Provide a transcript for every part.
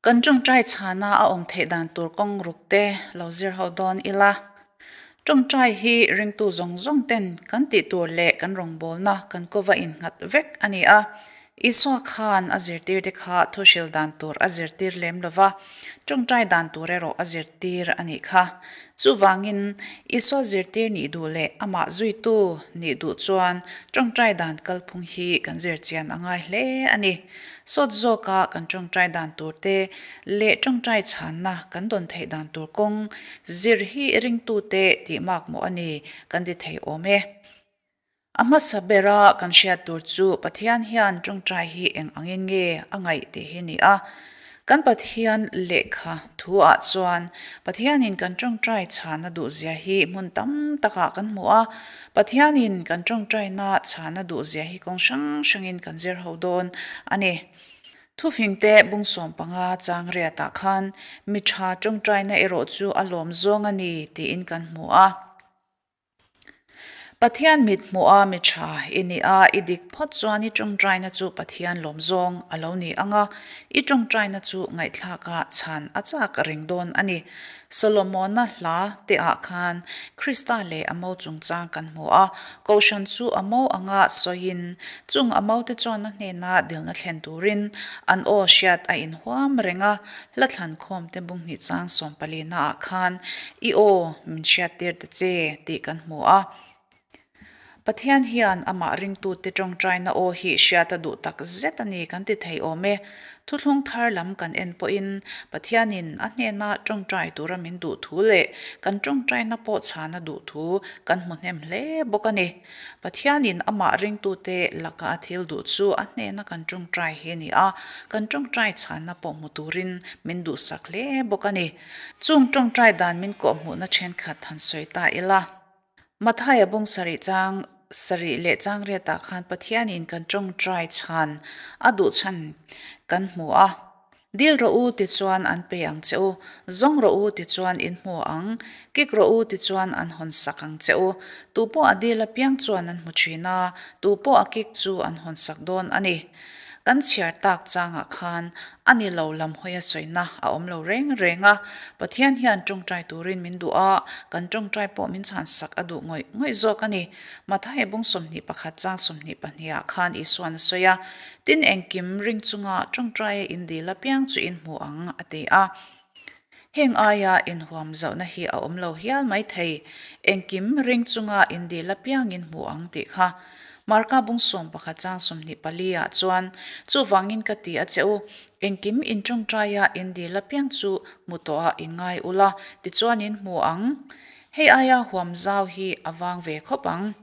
Kan tawngtai chhana a awm theih dan tur kawng ruk te lo zir ho dawn ila. Tawngtai hi ringtu zawng zawng ten kan tih tur leh kan rawngbawlna kan kova innghat vek a ni a. Isua khan a zirtirte kha thuhril dan tur a zirtir lem lo va, tawngtai dan tur erawh a zirtir a nih kha. Chuvangin, Isua zirtir nih duh leh amah zuitu nih duh chuan tawngtai dan kalphung hi kan zir chian a ngai hle a ni. Sawt zawka kan tawngtai dan tur te leh tawngtai chhanna kan dawn theih dan tur kawng zir hi ringtute tih makmawh a ni kan ti thei awm e. A hmasa bera kan hriat tur chu Pathian hian tawngtai hi eng angin nge a ngaih tih hi ni a. Kan Pathian lehkha thu ah chuan Pathianin kan tawngtai chhana duhzia hi hmun tam takah kan hmu a. Pathianin kan tawngtaina chhana duhzia hi kawng hrang hrangin kan zir ho dawn a ni. Thufingte bung 15 chang riatah khan mi tha tawngtaina erawh chu a lawm zawng a ni tiin kan hmu a. Pathian mit hmuh a mi tha i ni a, i dik phawt chuan i tawngtaina chu Pathian lawm zawng a lo ni ang a, i tawngtaina chu ngaihthlak a chhan a chak reng dawn a ni. Solomona hla te ah khan Krista leh a mo chungchang kan hmu a, Kohhran chu a mo anga sawiin chung a mo te chuan a hnena dilna thlen turin an aw hriat a inhuam reng a, Hla thlankhawm te bung hnih chang 14 ah khan i aw min hriattir ta che tih kan hmu a. Pathian hian amah ringtute tawngtaina aw hi hriat a duh tak zet a ni kan ti thei awm e. Thuthlung thar lam kan en pawhin Pathianin a hnena tawngtai tura min duh thu leh kan tawngtaina pawh chhan a duh thu kan hmu hnem hle bawk a ni. Pathianin amah ringtute laka a thil duh chu a hnena kan tawngtai hi a ni a, kan tawngtai chhanna pawh hmu turin min duhsak hle bawk a ni. Chung tawngtai dan min kawhhmuhna thenkhat han sawi ta ila. Mathaia bung sarih chang sarih leh chang riatah khan Pathianin kan tawngtai chhan a duh chhan kan hmu a. Dil rawh u tichuan an pe ang che u, zawng rawh u tichuan in hmu ang, kik rawh u tichuan an hawn sak ang che u. Tu pawh a dil apiang chuan an hmu thin a, tu pawh a kik chu an hawn sak dawn a ni. Kan chhiar tak changah khan a ni lo lam hawia sawina a awm lo reng reng a, Pathian hian tawngtai turin min duh a, kan tawngtai pawh min chhan sak a duh ngawih ngawih zawk a ni. Mathaia bung 21 chang 22 ah khan Isuan a sawi a, Tin engkim ring chunga tawngtaia in dil apiang chu in hmu ang, a ti a. Heng aia inhuam zauhna hi a awm lo hial mai thei, engkim ring chunga in dil apiang in hmu ang tih kha. Marka bung 11 chang 24 ah chuan, Chuvangin ka ti a che u, engkim in tawngtaia in dil apiang chu hmu tawhah in ngai ula, tichuan in hmu ang. Hei aia huam zau hi a vang ve khawp ang.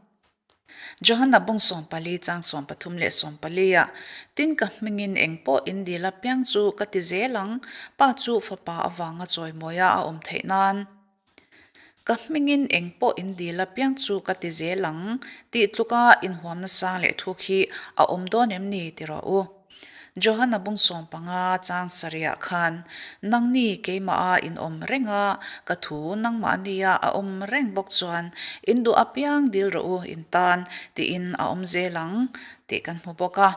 Johanna bung 14 chang 13 leh 14 ah, Tin ka hmingin eng pawh in dil apiang chu ka ti zel ang, Pa chu Fapa avanga chawimawia a awm theih nan. Ka hmingin eng pawh in dil apiang chu ka ti zel ang, tih tluka inhuamna sang leh thuk hi a awm dawn em ni ti rawh u. Johanna bung 15 chang sarihah khan, Nangni keimah a in awm reng a, ka thu nangmahnia a awm reng bawk chuan in duh apiang dil rawh u in tan tiin a awm zel ang tih kan hmu bawk a.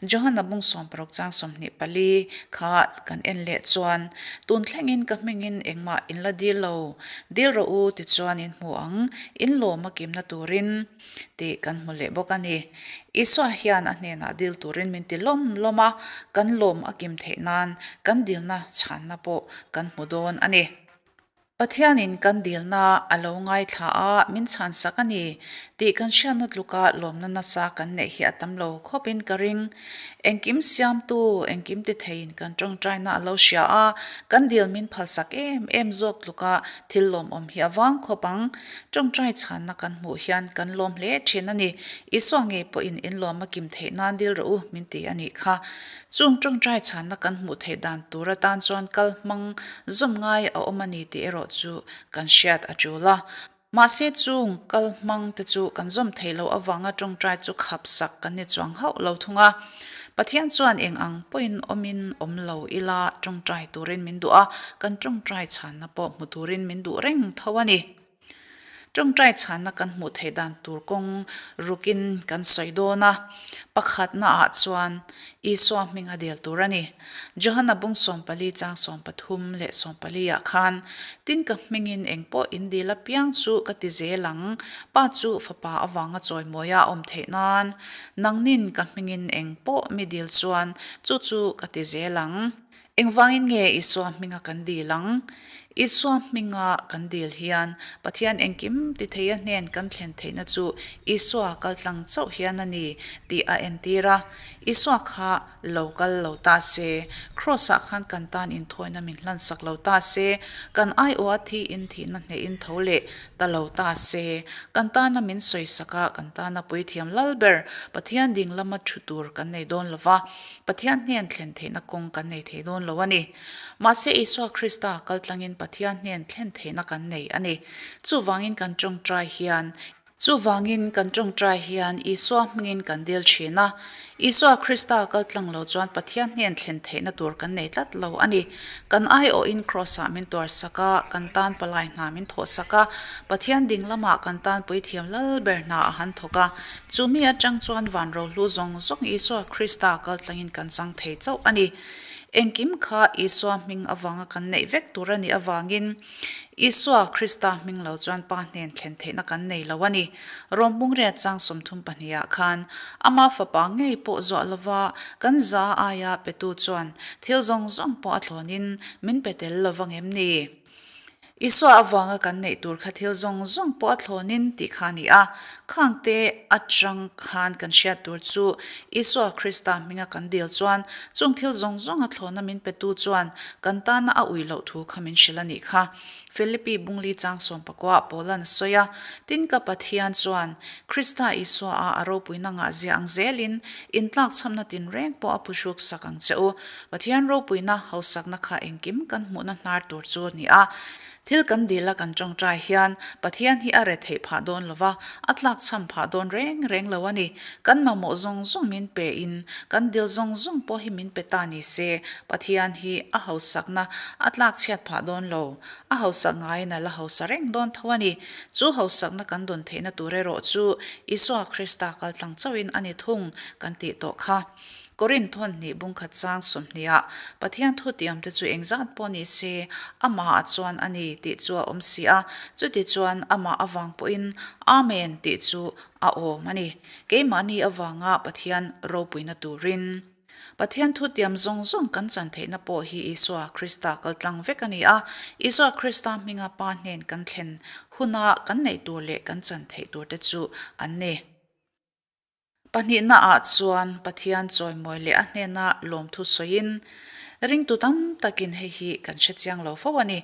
Johanna bung 60 chang 24 kha kan en leh chuan, Tun thlengin ka hmingin engmah in la dil lo, dil rawh u tichuan in hmu ang, in lawm a kimna turin. Tih kan hmu leh bawk a ni. Isua hian a hnenah dil turin min ti lawm lawm a, kan lawm a kim theih nan kan dilna chhanna pawh kan hmu dawn a ni. Pathianin kan dilna a lo ngaithla a, min chhansak a ni tih kan hriatna tluka lawmna nasa kan neih hi a tam lo khawpin ka ring. Engkim siamtu, engkim ti theiin kan tawngtaina a lo hria a, kan dil min phalsak em em zawk tluka thil lawmawm hi a vang khawp ang. Tawngtai chhanna kan hmuh hian kan lawm hle thin a ni. Isua ngei pawhin in lawm a kim theih nan dil rawh u min ti a nih kha. Chung tawngtai chhanna kan hmuh theih dan tur atan chuan kal hmang zawm ngai a awm a ni tih erawh chu kan hriat a tul a. Mahse chung kal hmang te chu kan zawm theih loh avanga tawngtai chu khap sak kan ni chuang hauh lo thung a. Pathian chuan eng ang pawhin awmin awm lo ila tawngtai turin min duh a, kan tawngtai chhanna pawh hmu turin min duh reng tho a ni. Ṭawngṭai chhanna kan hmuh theih dan tur kawng rukin kan sawi dawn a. Pakhatnaah chuan Isua hming a dil tur a ni. Johana bung 14 chang 13 leh 14 ah khan, Tin ka hmingin eng pawh in dil apiang chu ka ti zel ang, Pa chu Fapa avanga chawimawia a awm theih nan, nangnin ka hmingin eng pawh mi dil chuan chu chu ka ti zel ang. Engvangin nge Isua hminga kan dil ang? Isua hminga kan dil hian Pathian engkim ti theia hnen kan thlen theihna chu Isua kaltlang chauh hian a ni tih a entir a. Isua kha lo kal lo ta se, Kraws-ah khan kan tan inthawina min hlansak lo ta se, kan aiawha thiin thihna hnehin tho leh ta lo ta se, kan tana min sawisak a, kan tana puithiam lal ber Pathian ding lama thu tur kan nei dawn lo va. Pathian hnen thlen theihna kawng kan nei thei dawn lo a ni. Mahse Isua Krista kaltlangin Pathian hnen thlen theihna kan nei a ni. Chuvangin kan tawngtai hian. Chuvangin kan tawngtai hian Isua hmingin kan dil thin a. Isua Krista kaltlang lo chuan Pathian hnen thlen theihna tur kan nei tlat lo a ni. Kan aiawhin Kraws-ah min tuarsak a, kan tan palai hna min thawhsak a, Pathian ding lamah kan tan puithiam lal ber hna a han thawk a. Chu mi atang chuan van rohlu zawng zawng Isua Krista kaltlangin kan chang thei chauh a ni. Engkim kha Isua hming avanga kan neih vek tur a nih avangin Isua Krista hming lo chuan Pa hnen thlen theihna kan nei lo a ni. Rom Bungriat chang 32 ah khan Ama Fapa ngei pawh zuah lova kan za aia petu chuan thil zawng zawng pawh a thlawnin min pe tel lo vang em ni? Isua avanga kan neih tur kha thil zawng zawng pawh a thlawnin tih kha a ni a. Khangte atang khan kan hriat tur chu Isua Krista hminga kan dil chuan chung thil zawng zawng a thlawna min petu chuan kan tana a ui loh thu kha min hrilh a nih kha. Philippi bungli chang 19 ah Paula'n a sawi a, Tin ka Pathian chuan Krista Isua a a ropuina ngah zia ang zelin intlakchhamna tinreng pawh a phuhruk sak ang che u. Pathian ropuina hausakna kha engkim kan hmuhna hnar tur chu a ni a. Thil kan dil a kan tawngtai hian Pathian hi a retheih phah dawn lo va, a tlakchham phah dawn reng reng lo a ni. Kan mamawh zawng zawng min pe in, kan dil zawng zawng pawh hi min pe ta ni se, Pathian hi a hausakna a tlakchhiat phah dawn lo. A hausak ngaiin a la hausa reng dawn tho a ni. Chu hausakna kan dawn theihna tur erawh chu Isua Krista kaltlang chauhin a ni thung kan tih tawh kha. Korinth hawn hnih bungkhat chang 20 ah Pathian thutiam te chu engzat pawh ni se, amah ah chuan a ni tih chu a awm si a, chuti chuan amah avang pawhin Amen tih chu a awm a ni. Keimahni avanga Pathian ropuina turin. Pathian thutiam zawng zawng kan chan theihna pawh hi Isua Krista kaltlang vek a ni a, Isua Krista hminga Pa hnen kan thlen huna kan neih tur leh kan chan theih tur te chu an ni. Pahnihnaah chuan Pathian chawimawi leh a hnena lawmthu sawiin ringtu tam takin hei hi kan hre chiang lo fo a ni.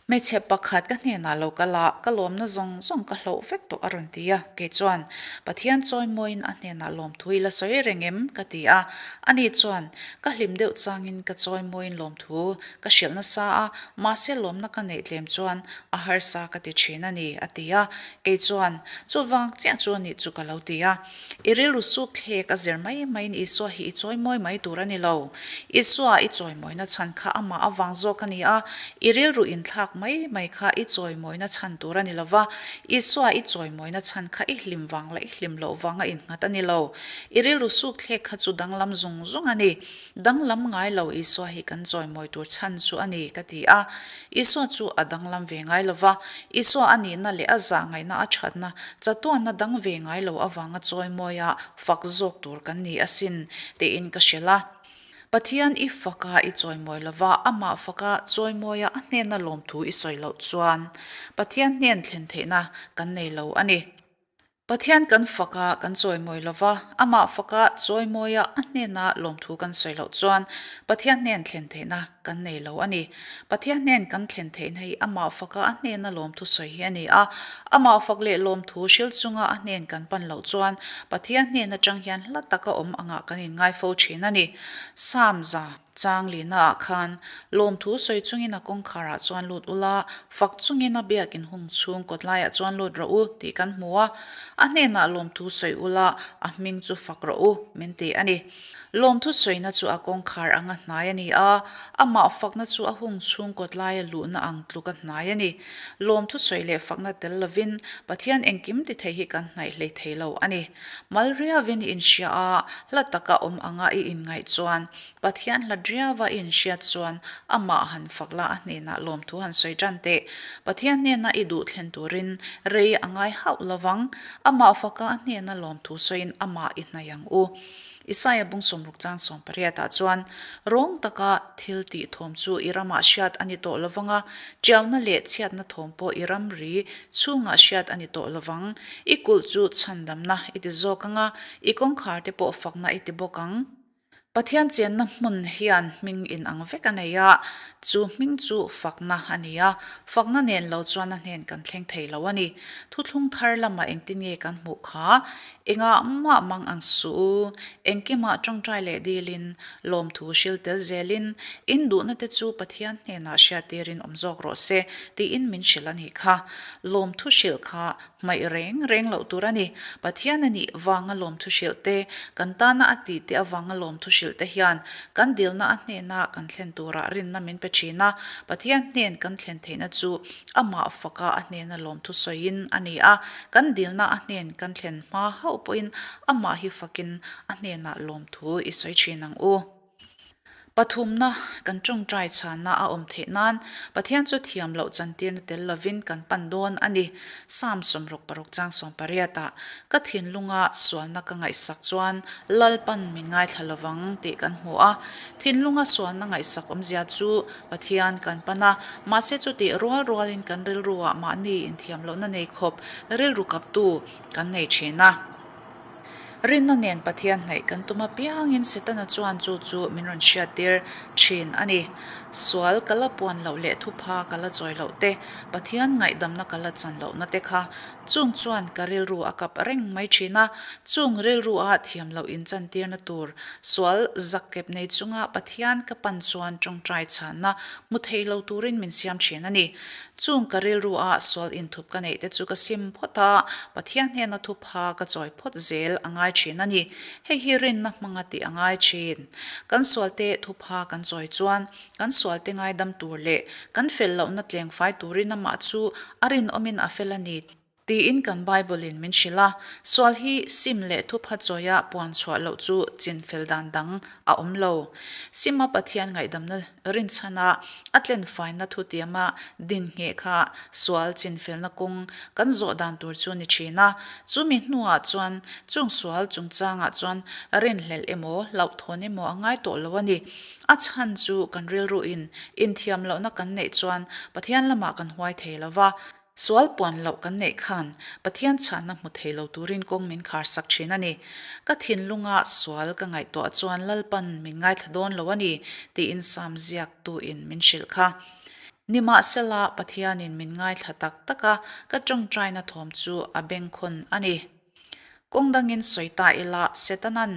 Hmeichhe pakhat ka hnenah lo kal a, ka lawmna zawng zawng ka hloh vek tawh a rawn ti a. Kei chuan Pathian chawimawiin a hnenah lawmthu i la sawi reng em? ka ti a. Ani chuan ka hlim deuh changin ka chawimawiin lawmthu ka hrilh nasa a, mahse lawmna ka neih tlem chuan a harsa ka ti thin a ni, a ti a. Kei chuan, Chuvang chiah chu a nih chu ka lo ti a. I rilru suk thlek a zir mai maiin Isua hi i chawimawi mai tur a ni lo. Isua i chawimawina chhan kha amah avang zawk a ni a, i rilru inthlak mai mai kha i chawimawina chhan tur a ni lo va, Isua i chawimawina chhan kha i hlim vang leh i hlim loh vanga innghat a ni lo. I rilru suk thlek kha chu danglam zung zung a ni. Danglam ngai lo Isua hi kan chawimawi tur chhan chu a ni, ka ti a. Isua chu a danglam ve ngai lo va, Isua a nihna leh a zah ngaihna a thatna chatuanna dang ve ngai lo avanga chawimawi a fak zawk tur kan ni asin, tiin ka hrilh a. Pathian i faka i chawimawi lo va, amah faka chawimawia a hnena lawmthu i sawi loh chuan Pathian hnen thlen theihna kan nei lo a ni. Pathian kan fak a, kan chawimawi lo va, amah faka chawimawia a hnena lawmthu kan sawi loh chuan Pathian hnen thlen theihna kan nei lo a ni. Pathian hnen kan thlen theihna hi amah faka a hnena lawmthu sawi hi a ni a, amah fak leh lawmthu hril chunga a hnen kan pan loh chuan Pathian hnen atang hian hla taka awm angah kan inngai fo thin a ni. Psalm za. Chang lihna ah khan lawmthu sawi chungin a kawngkhar ah chuan lut ula, fak chungin a biakin hung chhung kawt laiah chuan lut rawh u tih kan hmu a, a hnenah lawmthu sawi ula, a hming chu fak rawh u min ti a ni. Lawmthu sawina chu a kawngkhar anga hnai a ni a, amah fakna chu a hung chhung kawtlaia luhna ang tluka hnai a ni. Lawmthu sawi leh fakna tel lovin Pathian engkim ti thei hi kan hnaih hlei thei lo a ni. Mal riavin i inhria a, hla taka awm anga i inngaih chuan Pathian hlat riava i inhriat chuan amah han fak la a hnenah lawmthu han sawi tan teh. Pathian hnena i duh thlen turin rei a ngai hauh lovang. Amah faka a hnena lawmthu sawiin amah i hnaih ang u. Isaia bung sawmruk chang sawmpariat ah chuan rawng taka thil tih thawm chu i ramah hriat a ni tawh lovang a, tiauna leh chhiatna thawm pawh i ramri chhungah hriat a ni tawh lovang. I kulh chu chhandamna i ti zawk ang a, i kawngkhar te pawh fakna i ti bawk ang. Pathian chenna hmun hian hming in ang vek a nei a, chu hming chu fakna a ni a, fakna nen lo chuan a hnen kan thleng thei lo a ni. Thuthlung thar lamah engtin nge kan hmuh kha? Engah mah mang ang suh u, engkimah tawngtai leh dilin, lawmthu hril tel zelin, in duhna te chu Pathian hnenah hriattirin awm zawk rawh se, tiin min hrilh a nih kha. Lawmthu hrilh kha Hmaih reng reng loh tur a ni. Pathian a nih vanga lawmthu hrilh te, kan tana a tih te avanga lawmthu hrilh te hian kan dilna a hnena kan thlen turah rinna min pe thin a. Pathian hnen kan thlen theihna chu amah faka a hnena lawmthu sawiin a ni a. Kan dilna a hnen kan thlen hma hauh pawhin amah hi fakin a hnenah lawmthu i sawi thin ang u. Pathumna, kan tawngtai chhanna a awm theih nan Pathian chu thiam loh chantirna tel lovin kan pan dawn a ni. Psalm 66 chang 18 ah, Ka thinlunga sualna ka ngaihsak chuan Lalpan min ngaithla lovang tih kan hmu a. Thinlunga sualna ngaihsak awmzia chu Pathian kan pan a, mahse chutih rual rualin kan rilruah mahni inthiam lohna nei khawp rilru kaptu kan nei thin a. Rinna nen Pathian hnaih kan tum apiangin Setana chuan chu chu min rawn hriattir thin a ni. Sual ka la puan loh leh thupha ka la chawi loh te, Pathian ngaihdamna ka la chan lohna te kha chung chuan ka rilru a kap reng mai thin a. Chung rilru a thiam loh inchantirna tur sual zakkep nei chunga Pathian ka pan chuan tawngtai chhanna hmu thei lo turin min siam thin a ni. Chung ka rilru a sual inthup ka neih te chu ka sim phawt a, Pathian hnena thupha ka chawi phawt zel a ngai thin a ni. Hei hi rinna hmanga tih a ngai thin. Kan sualte thupha kan chawi chuan kan sualte ngaidam tur leh kan fel lohna tlengfai turin amah chu a rinawmin a fel a ni tiin kan Bible-in min hrilh a. Sual hi sim leh thupha chawia puan chhuah loh chu chinfel dan dang a awm lo. Sima Pathian ngaihdamna rinchhana a tlenfaina thutiama din ngheh kha sual chinfelna kawng kan zawh dan tur chu ni thin a. Chumi hnuah chuan chung sual chungchangah chuan rinhlelh emaw hlauhthawn emaw a ngai tawh lo a ni. A chhan chu kan rilruin inthiam lohna kan neih chuan Pathian lamah kan huai thei lo va. Sual puan loh kan neih khan Pathian chhanna hmu thei lo turin kawng min khar sak thin a ni. Ka thinlunga sual ka ngaihtuah chuan Lalpan min ngaithla dawn lo a ni tiin Sam ziaktuin min hrilh kha. Nimahsela, Pathianin min ngaithla tak tak a, ka tawngtaina thawm chu a bengkhawn a ni. Kawng dangin sawi ta ila, Setanan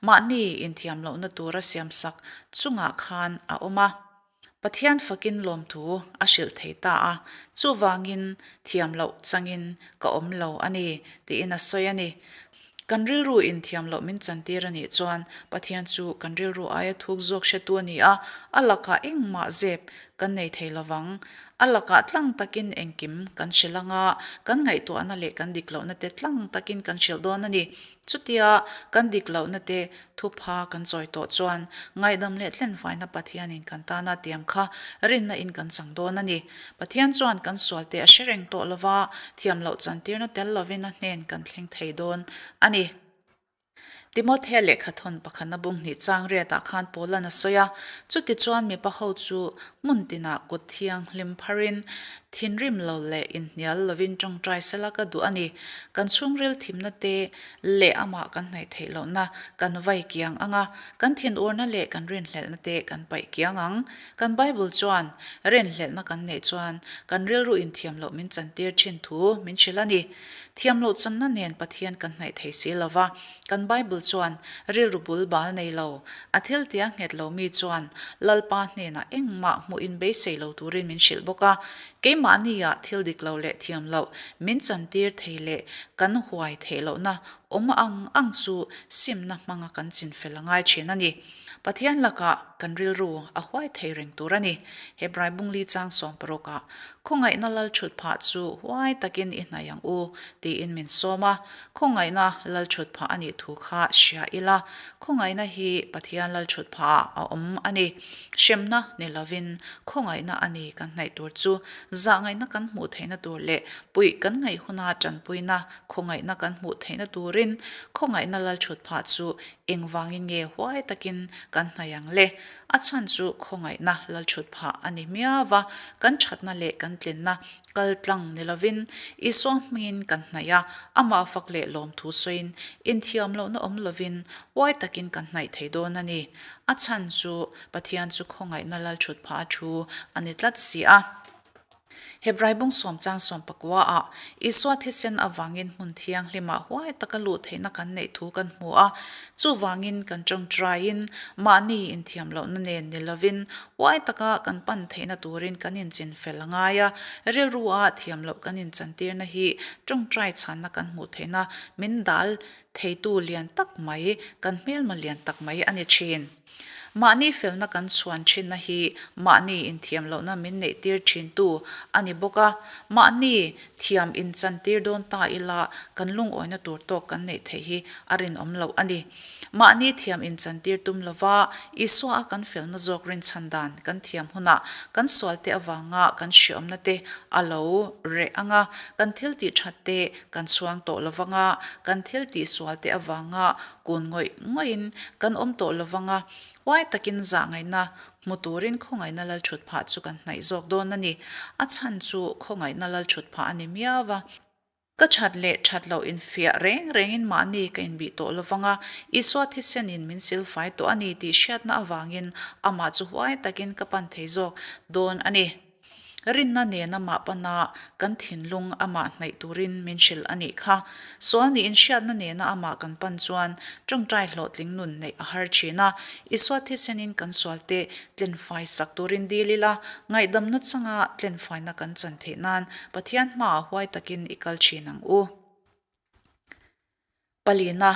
mahni inthiam lohna tura siamsak chungah khan a awm a. Pathian fakin lawmthu a hrilh thei ta a, chuvangin thiam loh changin ka awm lo a ni, tiin a sawi a ni. Kan rilru in thiam loh min chantir a nih chuan Pathian chu kan rilru aia thuk zawk hretu a ni a, a lakah engmah zep kan nei thei lovang. A lakah tlang takin engkim kan hrilh anga, kan ngaihtuahna leh kan dik lohna te tlang takin kan hrilh dawn a ni. Chutia kan dik lohna te thupha kan chawi tawh chuan ngaihdam leh tlenfaina Pathianin kan tana tiam kha rinna in kan chang dawn a ni. Pathian chuan kan sualte a hre reng tawh lova, thiam loh chantirna tel lovin a hnen kan thleng thei dawn a ni. Timothea lehkhathawn pakhatna bung hnih chang riatah khan Paulan a sawi a, Chutichuan mipa ho chu hmun tinah kut thianghlim pharin Thinrim lo leh inhnial lovin tawngtai sela ka duh a ni. Kan chhungril thimna te leh amah kan hnaih theih lohna kan vai kiang ang a, kan thinurna leh kan rinhlelhna te kan paih kiang ang. Kan Bible chuan rinhlelhna kan neih chuan kan rilru inthiam loh min chantir thin thu min hrilh a ni. Thiam loh channa nen Pathian kan hnaih thei si lo va, kan Bible chuan rilru bul bal nei lo, a thil tia nghet lo mi chuan Lalpa hnenah engmah hmuh in beisei lo turin min hrilh bawk a. Keimah. Keimahnia thil dik lo leh thiam loh min chantir thei leh kan huai theih lohna awm ang ang chu simna hmanga kan chinfel a ngai thin a ni. Pathian lakah kan rilru a huai thei reng tur a ni. Hebrai bungli chang sawmparukah, Khawngaihna lalchhutphah chu huai takin i hnaih ang u, tiin min sawm a. Khawngaihna lalchhutphah a nih thu kha hria ila, khawngaihna hi Pathian lalchhutphahah a awm a ni. Hremna ni lovin khawngaihna a ni kan hnaih tur chu zahngaihna kan hmuh theihna tur leh puih kan ngaih huna tanpuina khawngaihna kan hmuh theihna turin khawngaihna lalchhutphah chu engvangin nge huai takin kan hnaih ang le? A chhan chu khawngaihna lalchhutphah a ni miau va, kan thatna leh kan tlinna Kal tlang ni lovin Isua hmingin kan hnaih a, amah fak leh lawmthu sawiin inthiam lohna awm lovin huai takin kan hnaih thei dawn a ni. A chhan chu Pathian chu khawngaihna lal thut phah a thu a ni tlat si a. Hebrai bung sawm chang sawm pakua ah Isua thisen avangin hmun thianghlimah huai taka luh theihna kan neih thu kan hmu a, chuvangin kan tawngtaiin mahni inthiam lohna nen ni lovin Huai taka kan pan theihna turin kan inchin fel a ngai a, rilrua thiam loh kan inchantirna hi tawngtai chhanna kan hmuh theihna min dal theitu lian tak mai, kan hmelma lian tak mai a ni thin. Mahni felna kan chhuan thinna hi mahni inthiam lohna min neihtir thintu a ni bawk a, mahni thiam inchantir dawn ta ila kan lungawina tur tawk kan neih theih hi a rinawm loh a ni. Mahni thiam inchantir tum lova Isua a kan felna zawk rinchhan dan kan thiam hunah kan sualte avanga kan hriawmna te a lo reh ang a, kan thil tih that te kan chhuang tawh lo vang a, kan thil tih sualte avanga kun ngawih ngawihin kan awm tawh lo vang a, huai takin zahngaihna hmu turin khawngaihna lalthut phah chu kan hnaih zawk dawn a ni. A chhan chu khawngaihna lalthut phah a ni miau a. Ka that leh that loh infiah reng rengin mahni ka inbih tawh lovang a, Isua thisenin min silfai tawh a ni tih hriatna avangin amah chu huai takin ka pan thei zawk dawn a ni. Rinna nen amah pana kan thinlung amah hnaih turin min hrilh a nih kha. Sual niin hriatna nena amah kan pan chuan tawngtai hlawhtling nun neih a har thin a, Isua thisenin kan sualte tlenfai sak turin dil ila, ngaihdamna changa tlenfaina kan chan theih nan Pathian hmaah huai takin i kal thin ang u. Palina,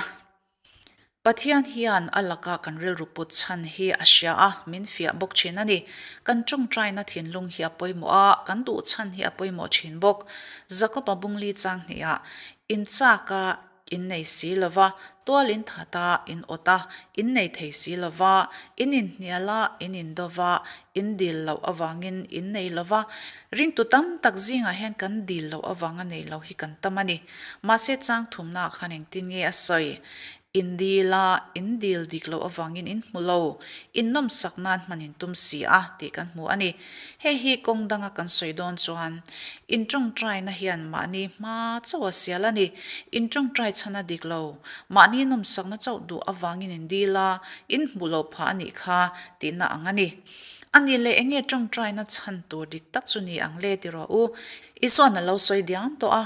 Pathian hian a laka kan rilru put chhan hi a hria a, min fiah bawk thin a ni. Kan tawngtaina thinlung hi a pawimawh a, kan duh chhan hi a pawimawh thin bawk. Jakob-a bungli chang hnihah, Inchaka In nei si lo va, tual in that a, in awt a, in nei thei si lo va, in inhnial a, in indo va, in dil loh avangin in nei lo va. Ringtu tam tak zingah hian kan dil loh avanga nei lo hi kan tam a ni. Mahse chang thumnaah khan engtin nge a sawi? In dil a, in dil dik loh avangin in hmu lo, in nawmsak nan hman in tum si a tih kan hmu a ni. Hei hi kawng danga kan sawi dawn chuan in tawngtaina hian mahni hma chauh a sial a ni. In tawngtai chhan a dik lo. Mahni nawmsakna chauh duh avangin in dil a, in hmuh loh phah a nih kha tihna ang a ni. A nih leh enge tawngtaina chhan tur dik tak chu ni ang le ti rawh u. Isuan a lo sawi diam tawh a.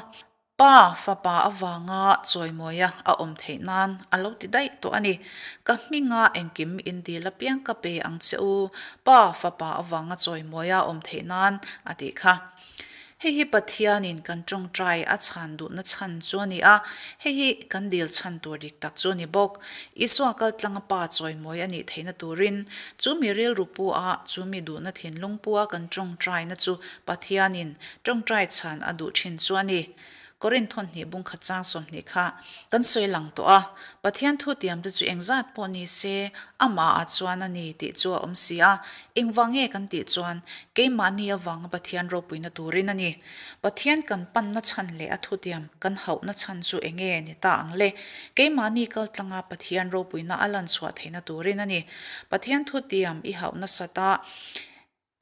Pa, fapa avanga chawimawia a awm theih nan a lo ti daih tawh a ni. Ka hminga engkim in dil apiang ka pe ang che u, Pa, fapa avanga chawimawia a awm theih nan a tih kha. Hei hi Pathianin kan tawngtai a chhan duhna chhan chu a ni a, hei hi kan dil chhan tur dik tak chu a ni bawk. Isua kaltlanga Pa chawimawi a nih theihna turin chu mi rilru pu a, chu mi duhna thinlung pu a kan tawngtaina chu Pathianin Tawngtai chhan a duh thin chu a ni. Korinth thawhnih bungkhat chang 20 kha kan sawi lang tawh a, Pathian thu tiamte chu engzat pawh ni se, amah ah chuan a ni tih chu a awm si a, engvang nge kan tih chuan keimahni avanga Pathian ropuina turin a ni. Pathian kan panna chhan leh a thutiam kan hauhna chhan chu enge ni ta ang le? Keimahni kaltlanga Pathian ropuina a lanchhuah theihna turin a ni. Pathian thutiam i hauh nasat a,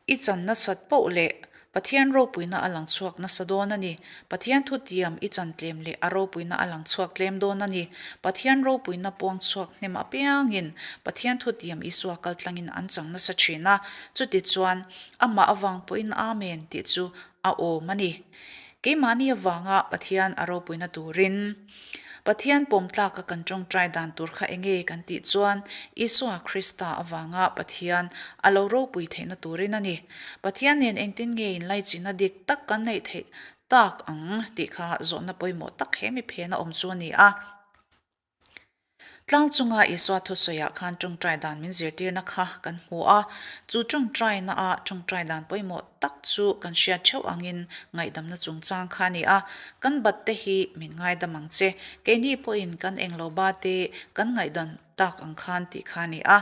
I chan nasat poh leh Pathian ropuina a lang chhuak nasa dawn a ni. Pathian thutiam i chan tlem leh a ropuina a lang chhuak tlem dawn a ni. Pathian ropuina puang chhuak hnem apiangin Pathian thutiam Isua kaltlangin an chang nasa thin a, chutichuan amah avang pawhin Amen tih chu a awm a ni. Keimahni avanga Pathian a ropuina turin. Pathian pawm tlaka kan ṭawngṭai dan tur kha enge kan tih chuan Isua Krista avanga Pathian a lo ropui theihna turin a ni. Pathian nen engtin nge inlaichina dik tak kan neih theih tak ang tih kha zawhna pawimawh tak he mi phena awm chu a ni a. Tlang chunga Isua thusawiah khan ṭawngṭai dan min zirtirna kha kan hmu a, chu ṭawngṭaina-a ṭawngṭai dan pawimawh tak chu kan hriat ṭheuh angin ngaihdamna chungchang kha a ni a, kan bat te hi min ngaidam ang che, keini pawhin kan englo ba te kan ngaihdam tak ang khan tih kha a ni a.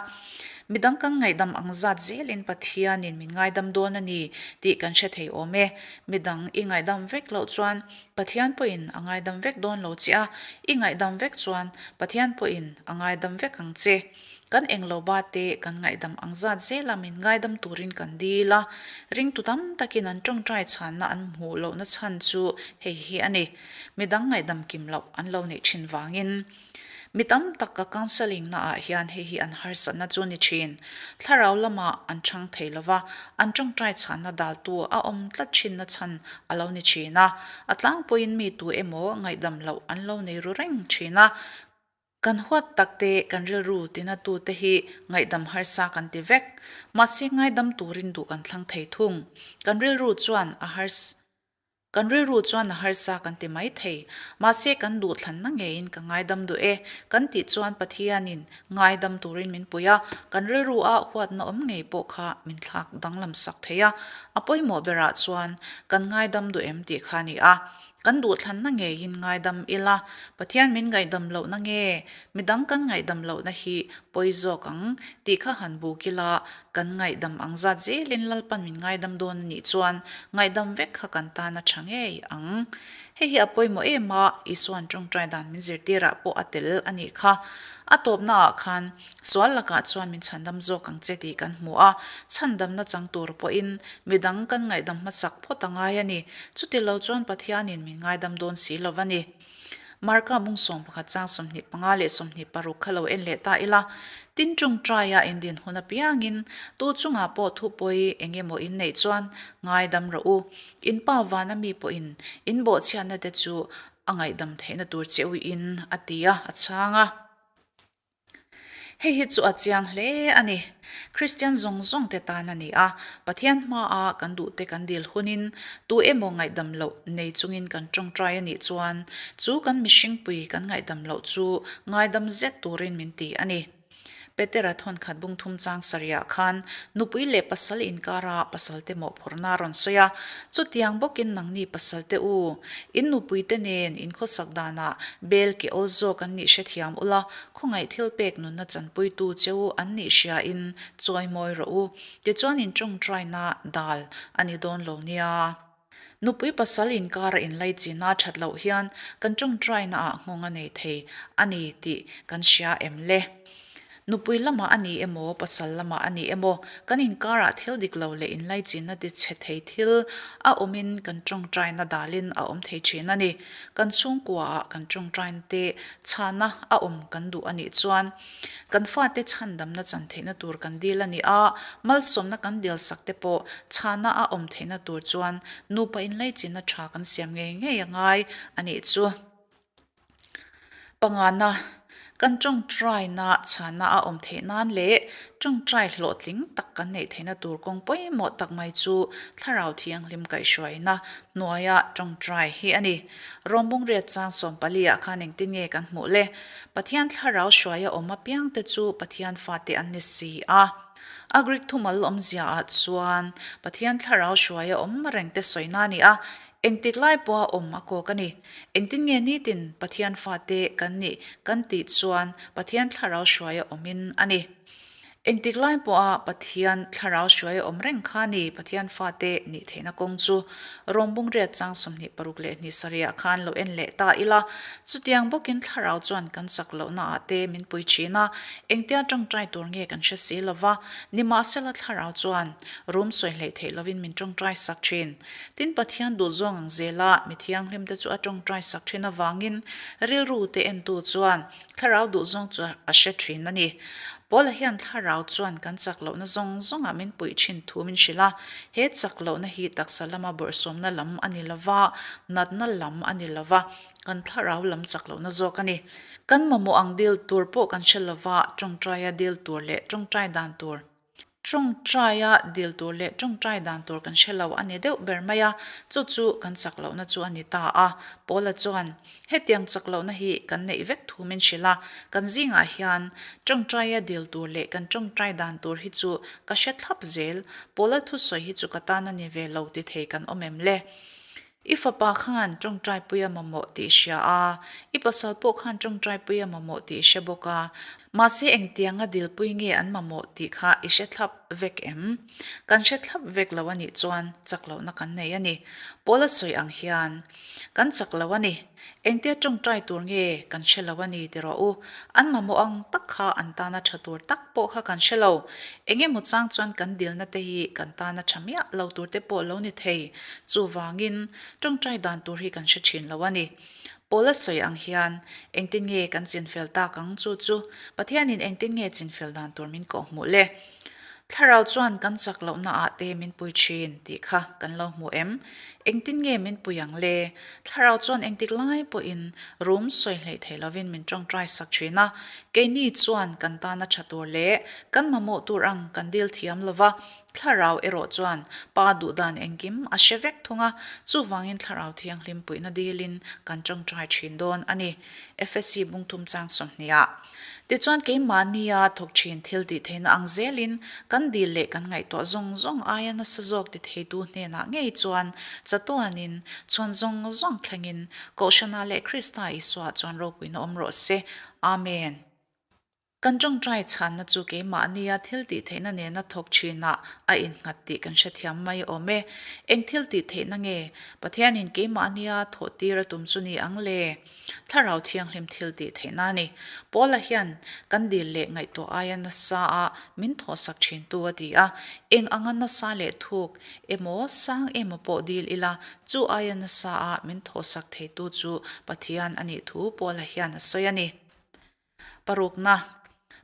Midang kan ngaihdam ang zat zelin Pathianin min ngaidam dawn a ni tih kan hre thei awm e. Midang i ngaihdam vek loh chuan Pathian pawhin a ngaidam vek dawn lo che a, i ngaihdam vek chuan Pathian pawhin a ngaidam vek ang che. Kan englo ba te kan ngaihdam ang zat zela min ngaidam turin kan dil a, ringtu tam takin an tawngtai chhanna an hmuh lohna chhan chu hei hi a ni. Midang ngaihdam kim loh an lo neih thin vangin. Mi tam tak ka counselling na ah hian hei hi an harsatna chu ni thin. Thlarau lamah an chhang thei lo va, an tawngtai chhanna daltu a awm tlat thinna chhan a lo ni thin a. A tlangpuiin mi tu emaw ngaihdam loh an lo nei ru reng thin a. Kan huat tak te, kan rilru tina tu te hi ngaihdam harsa kan ti vek. Mahse ngaidam turin duh kan thlang thei thung. Kan rilru chuan a hars. Kan rilru chuan a harsa kan ti mai thei. Mahse kan duhthlanna ngeiin ka ngaidam duh e kan tih chuan Pathianin ngaidam turin min pui a, kan rilru a huatna awm ngei pawh kha min thlak danglam sak thei a. A pawimawh berah chuan kan ngaidam duh em tih kha a ni a. Kan duhthlanna ngeiin ngaidam ila, Pathian min ngaihdam lohna nge midang kan ngaihdam lohna hi pawi zawk ang tih kha han buk ila, Kan ngaihdam ang zat zelin Lalpan min ngaidam dawn a nih chuan ngaihdam vek kha kan tan a tha ngei ang. Hei hi a pawimawh em a, Isua'n tawngtai dan min zirtirah pawh a tel a nih kha. A tawpnaah khan sual lakah chuan min chhandam zawk ang che tih kan hmu a, chhandamna chang tur pawhin midang kan ngaihdam hmasak phawt a ngai a ni. Chutilo chuan Pathianin min ngaidam dawn si lo a ni. Marka bung 11 chang 25 leh 26 kha lo en leh ta ila, tin tawngtaia in din hun apiangin tu chungah pawh thupawi eng emaw in neih chuan ngaidam rawh u. In pa vana mi pawhin in bawhchhiatna te chu a ngaihdam theihna tur che uiin a ti a, a chhang a. Hei hi chu a chiang hle a ni. Kristian zawng zawng te tan a ni a, Pathian hmaa kan duhte kan dil hunin tu emaw ngaihdam loh nei chungin kan tawngtai a nih chuan chu kan mihringpui kan ngaihdam loh chu ngaidam zet turin min ti a ni. Petera thawnkhat bungthum chang sarihah khan nupui leh pasal inkara pasalte mawhphurhna a rawn sawi a, chutiang bawkin nangni pasalte u, in nupuite nen in khawsak danah bel ke awl zawk an nih hrethiam ula, Khawngaih thil pek nunna chanpuitu che u an nih hriain chawimawi rawh u. Tichuan in tawngtaina dal a ni dawn lo nia. Nupui pasal inkara inlaichin a that loh hian kan tawngtaina ah nghawng a nei thei a ni tih kan hria em le? Nupui lamah a ni emaw, pasal lamah a ni emaw, kan inkarah thil dik lo leh inlaichinna tichhe thei thil a awmin kan tawngtaina dalin a awm thei thin a ni. Kan chhungkuaah kan tawngtaina te chhana a awm kan duh a nih chuan kan fate chhandamna chan theihna tur kan dil a ni a, malsawmna kan dilsak te pawh chhana a awm theihna tur chuan nupa inlaichinna tha kan siam ngei ngei a ngai a nih chu. Pangana, kan tawngtaina chhana a awm theih nan leh tawngtai hlawhtling tak kan neih theihna tur kawng pawimawh tak mai chu Thlarau Thianghlim kaihhruaina hnuaia tawngtai hi a ni. Rawmbung riat chang 14 ah khan engtin nge kan hmuh le? Pathian Thlarau hruaia awm apiangte chu Pathian fate an ni si a. A Greek thumal awmzia ah chuan Pathian Thlarau hruaia awm rengte sawina a ni a, Engtik lai pawha awm a kawk a ni. Engtin nge nitin Pathian fate kan nih kan tih chuan Pathian thlarau hruaia awmin a ni. Engtik lai pawha Pathian thlarau hruaia awm reng kha ni Pathian fate nih theihna kawng chu Rawmbung riat chang 26 leh hnih sarihah khan lo en leh ta ila. Chutiang bawkin thlarau chuan kan chak lohnaah te min pui thin a, engtia tawngtai tur nge kan hre si lova, nimahsela thlarau chuan rum sawi hleih theih lovin min tawngtai sak thin. Tin, Pathian duhzawng ang zela mi thianghlimte chu a tawngtai sak thin avangin rilru te entu chuan thlarau duhzawng chu a hre thin a ni. Paula hian thlarau chuan kan chak lohna zawng zawngah min puih thin thu min hrilh a, he chak lohna hi taksa lama bawrhsawmna lam a ni lova, natna lam a ni lova. Kan thlarau lam chak lohna zawk a ni. Kan mamawh ang dil tur pawh kan hre lova, tawngtaia dil tur leh tawngtai dan tur. Tawngtaia dil tur leh tawngtai dan tur kan hre lo a ni deuh ber mai a, chu chu kan chak lohna chu a ni ta a. Paula chuan, Hetiang chak lohna hi kan neih vek thu min hrilh a, kan zingah hian tawngtaia dil tur leh kan tawngtai dan tur hi chu ka hre thlap zel. Paula thusawi hi chu ka tan a ni ve lo ti thei kan awm em le? I fapa khan tawngtaipui a mamawh tih i hria a, i pasal pawh khan tawngtaipui a mamawh tih i hre bawk a. Mahse engtianga dilpui nge an mamawh tih kha i hre thlap vek em? Kan hre thlap vek lo a nih chuan chak lohna kan nei a ni. Paula sawi ang hian, Kan chak lo a ni. Engtia tawngtai tur nge kan hre lo a ni ti rawh u. An mamawh ang tak kha an tana tha tur tak pawh kha kan hre lo. Eng emaw chang chuan kan dilna te hi kan tana tha miah lo tur te pawh lo ni thei. Chuvangin tawngtai dan tur hi kan hre thin lo a ni. Paula sawi ang hian engtin nge kan chinfel tak ang chu chu Pathianin engtin nge chinfel dan tur min kawhhmuh le? Thlarau chuan kan chak lohna ah te min pui thin tih kha kan lo hmu em? Engtin nge min pui ang le? Thlarau chuan engtik lai pawhin rum sawi hleih thei lovin min tawngtai sak thin a, keini chuan kan tana tha tur leh kan mamawh tur ang kan dil thiam lova, Thlarau erawh chuan Pa duhdan engkim a hre vek thung a, chuvangin Thlarau Thianghlim puihna dilin kan tawngtai thin dawn a ni. Efesi bungthum chang 20 ah. Tichuan keimahnia thawk thin thil tih theihna ang zelin kan dil leh kan ngaihtuah zawng zawng aia nasa zawk ti theitu hnenah ngei chuan chatuanin chhuan zawng zawng thlengin Kohhranah leh Krista Isuaah chuan ropuina awm rawh se. Amen. Kan tawngtai chhanna chu keimahnia thil tih theihna nena thawk thinah a innghat tih kan hrethiam mai awm e. Eng thil tih theihna nge Pathianin keimahnia thawh tir a tum chu ni ang le? Thlarau Thianghlim thil tih theihna a ni. Paula hian kan dil leh ngaihtuah aia nasa a min thawhsak thintu a ti a. Eng anga nasa leh thuk emaw sang emaw pawh dil ila, chu aia nasa a min thawhsak theitu chu Pathian a nih thu Paula hian a sawi a ni. Parukna,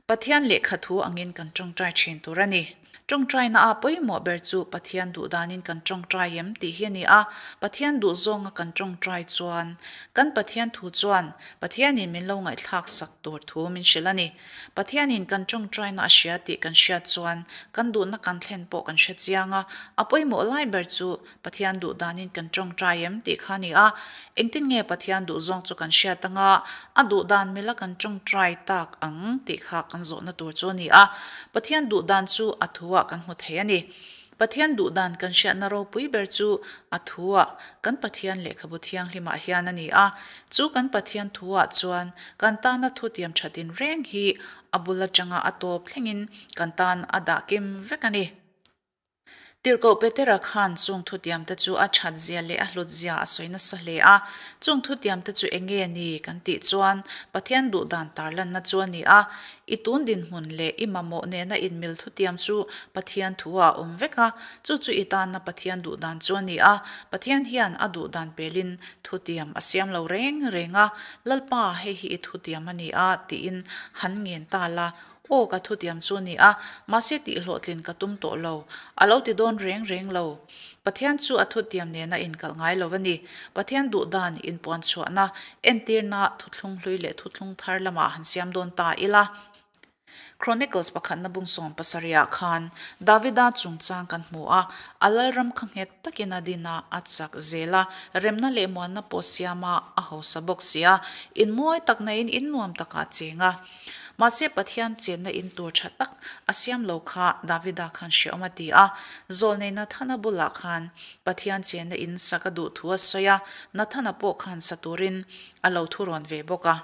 Pathian lehkha thu angin kan tawngtai thin tur a ni. Tawngtaina a pawimawh ber chu Pathian duh danin kan tawngtai em tih hi a ni a. Pathian duh zawnga kan tawngtai chuan kan Pathian thu chuan Pathianin min lo ngaihthlak sak tur thu min hrilh a ni. Pathianin kan tawngtaina a hria tih kan hriat chuan kan duhna kan thlen pawh kan hre chiang a. A pawimawh lai ber chu Pathian duh danin kan tawngtai em tih kha a ni a, engtin nge Pathian duh zawng chu kan hriat anga a duh dan mila kan tawngtai tak ang tih kha kan zawhna tur chu a ni a, Pathian duh dan chu a thuah kan hmu thei a ni. Pathian duh dan kan hriatna ropui ber chu a thuah kan Pathian lehkhabu thianghlimah hian a ni a, chu kan Pathian thuah chuan kan tana thutiam thatin reng hi a bul atanga a tawp thlengin kan tan a dah kim vek a ni. Tirhkoh Petera khan chung thutiamte chu a that zia leh a hlut zia a sawi nasa hle a. Chung thutiamte chu eng nge ni kan tih chuan Pathian duh dan tarlanna chu a ni a. I tun dinhmun leh i mamawh nena inmil thutiam chu Pathian thu-ah a awm vek a, chu chu i tanna Pathian duh dan chu a ni a. Pathian hian a duh dan pelin thutiam a siam lo reng reng a, Lalpa, hei hi i thutiam a ni a, tiin han ngen ta la, Aw ka thutiam chu a ni a, mahse tihhlawhtlin ka tum tawh lo. A lo ti dawn reng reng lo. Pathian chu a thutiam nena inkalh ngai lo a ni. Pathian duh dan inpuan chhuahna, entirna thuthlung hlui leh thuthlung thar lamah han siam dawn ta ila. Chronicles pakhatna bung 70 ah khan Davida chungchang kan hmu a, a lalram kha nghet takin a din a, a chak zel a, remna leh muanna pawh siam a, a hausa bawk si a, in mawi tak naiin in nuam takah a cheng a. Mahse Pathian chenna in tur tha tak a siam lo kha Davida khan hreawm a ti a. Zawlnei Nathana bulah khan Pathian chenna in sak a duh thu a sawi a, Nathana pawh khan sa turin a lo thu rawn ve bawk a.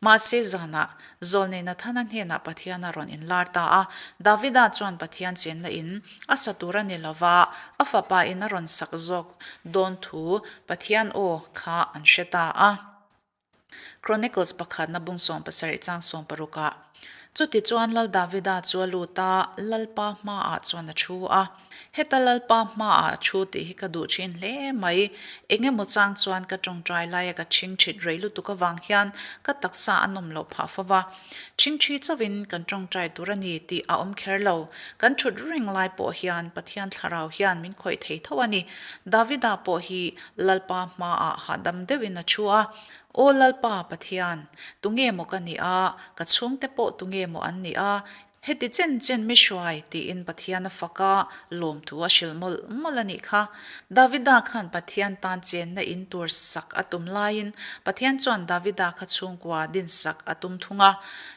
Mahse zanah Zawlnei Nathana hnenah Pathian a rawn inlar ta a, Davida chuan Pathian chenna in a sa tur a ni lova, a fapa in a rawn sak zawk dawn thu Pathian aw kha an hre ta a. Chronicles pakhatna bung 70 chang 60 ah. Chutichuan Lal Davida chu a lut a, Lalpa hmaah chuan a thu a. Heta Lalpa hmaah a thu tih hi ka duh thin hle mai. Eng emaw chang chuan ka tawngtai laia ka chingchhit rei lutuk avang hian ka taksa a nawm loh phah fo va. Chingchhi chauhin kan tawngtai tur a ni tih a awm kher lo. Kan thut reng lai pawh hian Pathian thlarau hian min khawih thei tho a ni. Davida pawh hi Lalpa hmaah hahdam deuhin a thu a. Aw Lalpa Pathian, tunge maw ka nih a, ka chhungte pawh tunge maw an nih a, Heti chen chen mi hruai tiin Pathian a fak a, lawmthu a hrilh mawlh mawlh a nih kha. Davida khan Pathian tan chenna in tur sak a tum laiin Pathian chuan Davida kha chhungkua dinsak a tum thung a.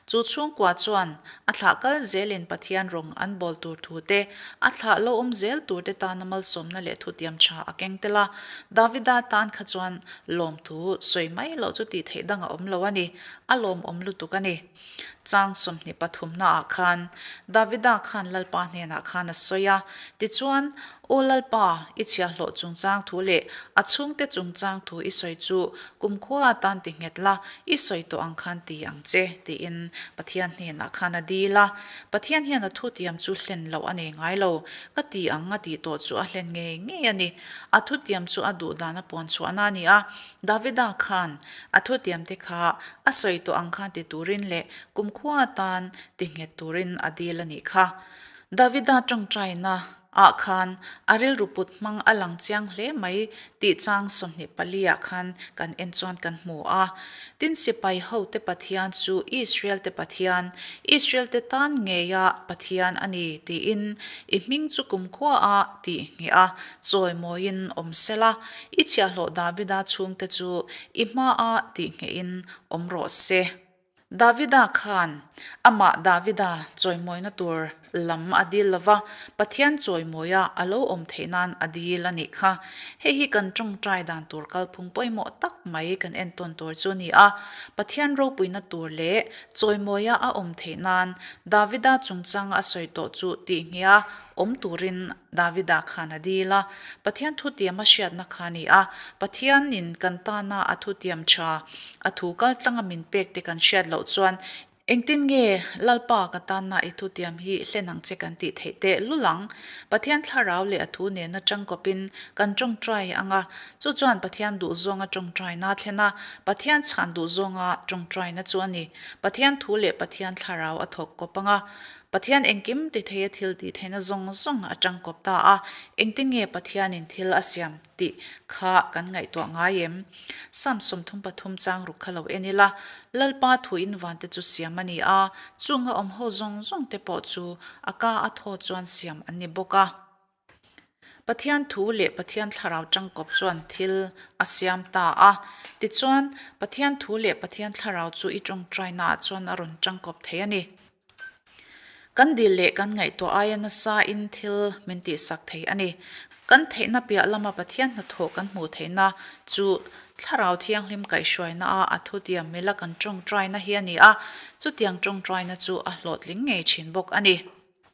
Chu chhungkua chuan a thlah kal zelin Pathian rawng an bawl tur thu te, a thlah lo awm zel tur te tana malsawmna leh thutiam tha a keng tel a. Davida tan kha chuan lawmthu sawi mai loh chu tih theih dang a awm lo a ni. A lawmawm lutuk a ni. Chang 23 naah khan Davida khan Lalpa hnenah khan a sawi a, Tichuan, Aw Lalpa, i chhiahhlawh chungchang thu leh a chhungte chungchang thu i sawi chu kumkhua atan ti nghet la, i sawi tawh ang khan ti ang che, tiin Pathian hnenah khan a dil a. Pathian hian a thutiam chu hlen loh a nei ngai lo, ka ti ang a tih tawh chu a hlen ngei ngei a ni. A thutiam chu a duh dan a puan chhuahna a ni a, Davida khan a thutiamte kha a sawi tawh ang khan ti turin leh kumkhua atan ti nghet turin a dil a nih kha. Davida tawngtaina ah khan a rilru put hmang a lang chiang hle mai tih chang 24 ah khan kan en chuan kan hmu a. Tin sipai hote Pathian chu Israel te Pathian, Israel te tan ngeia Pathian a ni tiin i hming chu kumkhua a tih ngheh a chawimawiin awm sela. I chhiahhlawh Davida chhungte chu i hmaah tihnghehin awm rawh se. Davida khan amah Davida chawimawina tur lam a dil lo va, Pathian chawimawia a lo awm theih nan a dil a nih kha. Hei hi kan tawngtai dan tur kalphung pawimawh tak mai kan entawn tur chu a ni a. Pathian ropuina tur leh chawimawia a awm theih nan Davida chungchanga a sawi tawh chu tihngheha awm turin Davida khan a dil a, Pathian thutiam a hriatna kha a ni a, Pathianin kan tana a thutiam tha, a thu kaltlanga min pek te kan hriat loh chuan engtin nge Lalpa ka tanna i thutiam hi hlen ang che kan tih theih teh lul ang? Pathian thlarau leh a thu nena tangkawpin kan tawngtai ang a, chu chuan Pathian duhzawnga tawngtaina a thlen a, Pathian chhan duhzawnga tawngtaina chu a ni. Pathian thu leh Pathian thlarau a thawk kawp ang a, Pathian engkim ti thei a thil tih theihna zawng zawng a tangkawp ta a, engtin nge Pathianin thil a siam tih kha kan ngaihtuah ngai em? Psalm 33 chang ruk kha lo en ila, Lalpa thuin vante chu siam a ni a, chunga awm ho zawng zawng te pawh chu a ka a thaw chuan siam an ni bawk a. Pathian thu leh Pathian thlarau tangkawp chuan thil a siam ta a. Tichuan, Pathian thu leh Pathian thlarau chu i tawngtainaah chuan a rawn tangkawp thei a ni. Kan dil leh kan ngaihtuah aia nasain thil min tihsak thei a ni. Kan theihna piah lama Pathian hnathawh kan hmuh theihna chu Thlarau Thianghlim kaihhruainaah a thutiam mila kan tawngtaina hi a ni a, chutiang tawngtaina chu a hlawhtling ngei thin bawk a ni.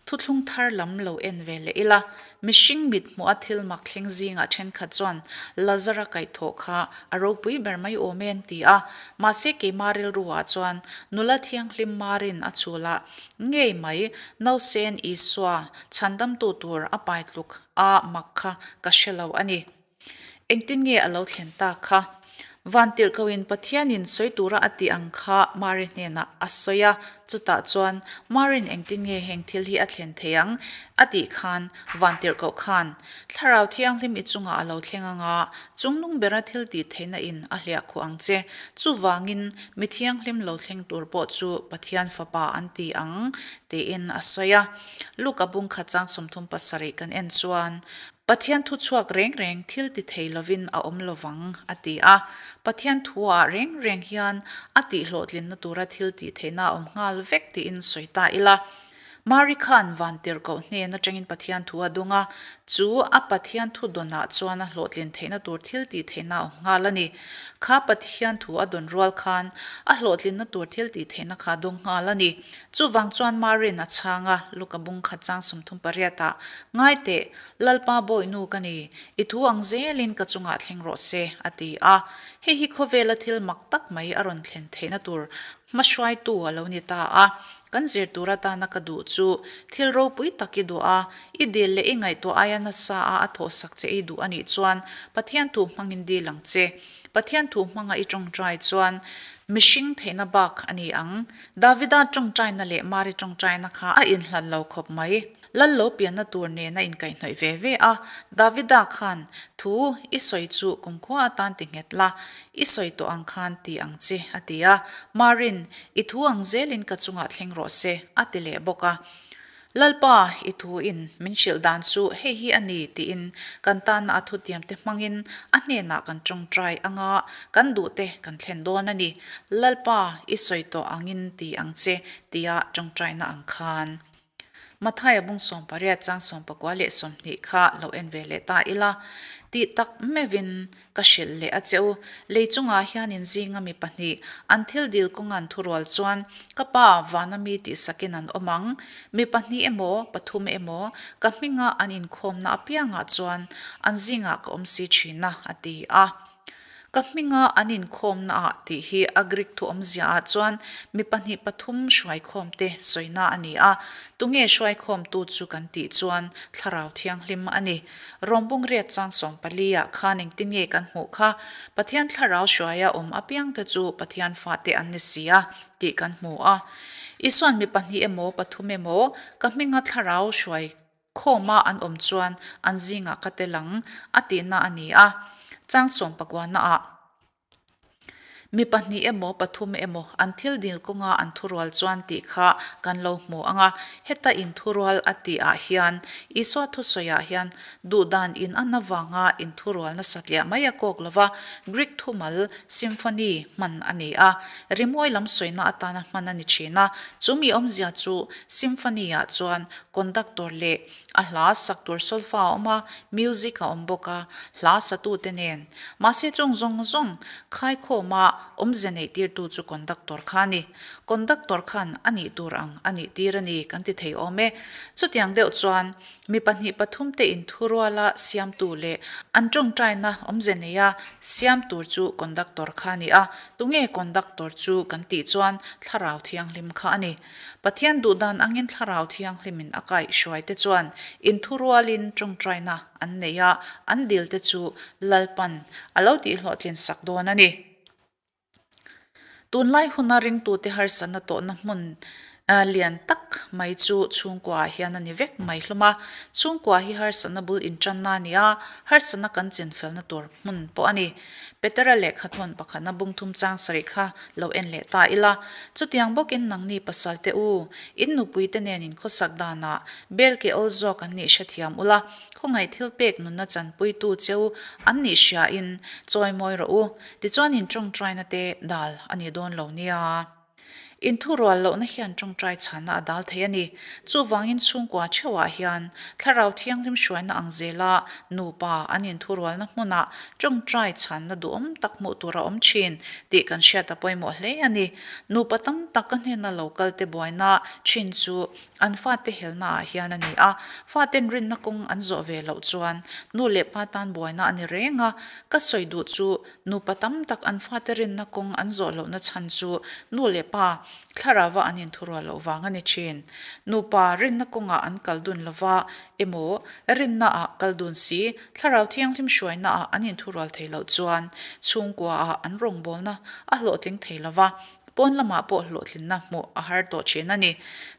Thuthlung thar lam lo en ve leh ila, mihring mit hmuh a thil mak thleng zingah thenkhat chuan Lazara kaihthawh kha a ropui ber mai awm e an ti a, mahse keima rilru ah chuan nula thianghlim Marin a chhul ah ngei mai nausen Isua chhandamtu tur a pai tluk a mak kha ka hre lo a ni. Engtin nge a lo thlen tak kha? Vantirhkohin Pathianin sawi tura a tih ang kha Mari hnenah a sawi a, chutah chuan Marin engtin nge heng thil hi a thlen thei ang a tih khan Vantirhkoh khan Thlarau Thianghlim i chungah a lo thleng ang a, chungnung bera thil tih theihna in a hliahkhuh ang che. Chuvangin mi thianghlim lo thleng tur pawh chu Pathian Fapa an ti ang tiin a sawi a. Luka bung khat chang 37 kan en chuan Pathian thu chhuak reng reng thil ti thei lovin a awm lovang, a ti a. Pathian thuah reng reng hian a tihhlawhtlinna tura thil tih theihna a awm nghal vek tiin sawi ta ila. Mari khan vantirhkoh hnen atangin Pathian thu a dung a, chu a Pathian thu dawnah chuan a hlawhtlin theihna tur thil tih theihna a awm nghal a ni. Kha Pathian thu a dawn rual khan a hlawhtlinna tur thil tih theihna kha a dawng nghal a ni. Chuvang chuan Marin a chhang a, Luka bung khat chang 38 ah, Ngai teh, Lalpa bawihnu ka ni, i thu ang zelin ka chungah thleng rawh se, a ti a. Hei hi khawvela thil mak tak mai a rawn thlen theihna tur hmahruaitu a lo ni ta a. Kan zir tur atana ka duh chu thil ropui tak i duh a, i dil leh i ngaihtuah aia nasa a a thawhsak che i duh a nih chuan Pathian thu hmangin dil ang che. Pathian thu hmanga i tawngtai chuan mihring theihna bak a ni ang. Davida tawngtaina leh Mari tawngtaina kha a inhlat lo khawp mai. Lal lo pianna tur nen a inkaihhnawih ve ve a. Davida khan, Thu i sawi chu kumkhua atan ti nghet la, i sawi tawh ang khan ti ang che, a ti a. Marin, I thu ang zelin ka chungah thleng rawh se, a ti leh bawk a. Lalpa, i thu in min hrilh dan chu hei hi a ni tiin kan tana a thutiamte hmangin a hnenah kan tawngtai anga kan duhte kan thlen dawn a ni. Lalpa, i sawi tawh angin ti ang che tia tawngtaina ang khan. Mathaia bung 18 chang 19 leh 20 kha lo en ve leh ta ila. Tih tak meuhin Ka hrilh leh a che u. Lei chungah hian in zinga mi pahnih, an thil dil kawngan thurual chuan, Ka pa, vana mi tihsakin an awm ang. Mi pahnih emaw, pathum emaw, ka hminga an inkhawmna apiangah chuan an zingah ka awm si thin a, a ti a. Ka hminga an inkhawmnaah tih hi a Greek thu awmziaah chuan mi pahnih pathum hruaikhawmte sawina a ni a. Tunge hruaikhawmtu chu kan tih chuan Thlarau Thianghlim a ni. Rawmbung riat chang 14 ah khan engtin nge kan hmuh kha? Pathian thlarau hruaia awm apiangte chu Pathian fate an ni si a, tih kan hmu a. Isuan mi pahnih emaw pathum emaw ka hminga thlarau hruai khawma an awm chuan an zingah ka tel ang a tihna a ni a. Chang 19 na ah. Mi pahnih emaw pathum emaw an thil dil kawnga an thurual chuan tih kha kan lo hmu ang a, heta inthurual a tih ah hian Isua thusawi ah hian duhdan in an avanga inthurual nasa tliah mai a kawk lova, Greek thumal symphony hman a ni a, rimawi lam sawina atana hman a ni thin a, chumi awmzia chu symphony ah chuan conductor leh A hla sak tur solfa a awm a, music a awm bawk a, hla satute nen. Mahse chung zawng zawng khaikhawma awmze neih tirtu chu conductor kha a ni. Conductor khan a nih tur ang a nih tir a ni kan ti thei awm e. Chutiang deuh chuan mi pahnih pathum te inthuruala siamtu leh an tawngtaina awmze neia siam tur chu conductor kha a ni a. Tunge conductor chu kan tih chuan Thlarau Thianghlim kha a ni. Pathian duhdan angin Thlarau Thianghlimin a kaih hruaite chuan inthurualin tawngtaina an nei a, an dilte chu Lalpan a lo tihhlawhtlin sak dawn a ni. Tunlai huna ringtute harsatna tawhna hmun lian tak mai chu chhungkuaah hian a ni vek mai hlawm a. Chhungkua hi harsatna bul intanna a ni a, harsatna kan chinfelna tur hmun pawh a ni. Petera lehkha thawn pakhatna bung thum chang sarih kha lo en leh ta ila. Chutiang bawkin nangni pasal te u, in nupui te nen in khawsak danah bel ke awl zawk an nih hrethiam ula, khawngaih thil pek nunna chanpuitu cheu an nih hriain chawimawi rawh u. Tichuan in tawngtaina te dal a ni dawn lo nia. Inthurual lohna hian tawngtai chhanna a dal thei a ni. Chuvangin chhungkua theuhah hian Thlarau Thianghlim hruaina ang zela nupa an inthurualna hmunah tawngtai chhanna duhawm tak hmuh tur a awm thin tih kan hriat a pawimawh hle a ni. Nupa tam tak ka hnena lo kalte buaina thin chu an fate helnaah hian a ni a. Faten rinna kawng an zawh ve loh chuan nu leh pa tan buaina a ni reng a. Ka sawi duh chu Nupa tam tak an fate rinna kawng an zawh lohna chhan chu nu leh pa thlarauva an inthurual loh vang a ni thin. Nupa rinna kawngah an kal dun lova emaw, rinnaah kal dun si, thlarau thianghlim hruainaah an inthurual thei loh chuan chhungkuaah an rawngbawlna a hlawhtling thei lova, Pawn lamah pawh hlawhtlinna hmuh a har tawh thin a ni.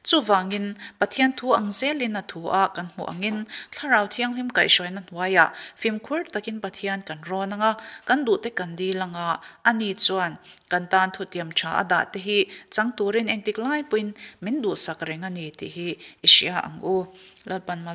Chuvangin, Pathian thu ang zelin a thu a kan hmuh angin, Thlarau Thianghlim kaihhruaina hnuaiah fimkhur takin Pathian kan rawn ang a, kan duhte kan dil ang a, ani chuan kan tan thutiam tha a dah te hi chang turin engtik lai pawhin min duhsak reng a ni tih hi i hria ang u. Lalpan Malsawm.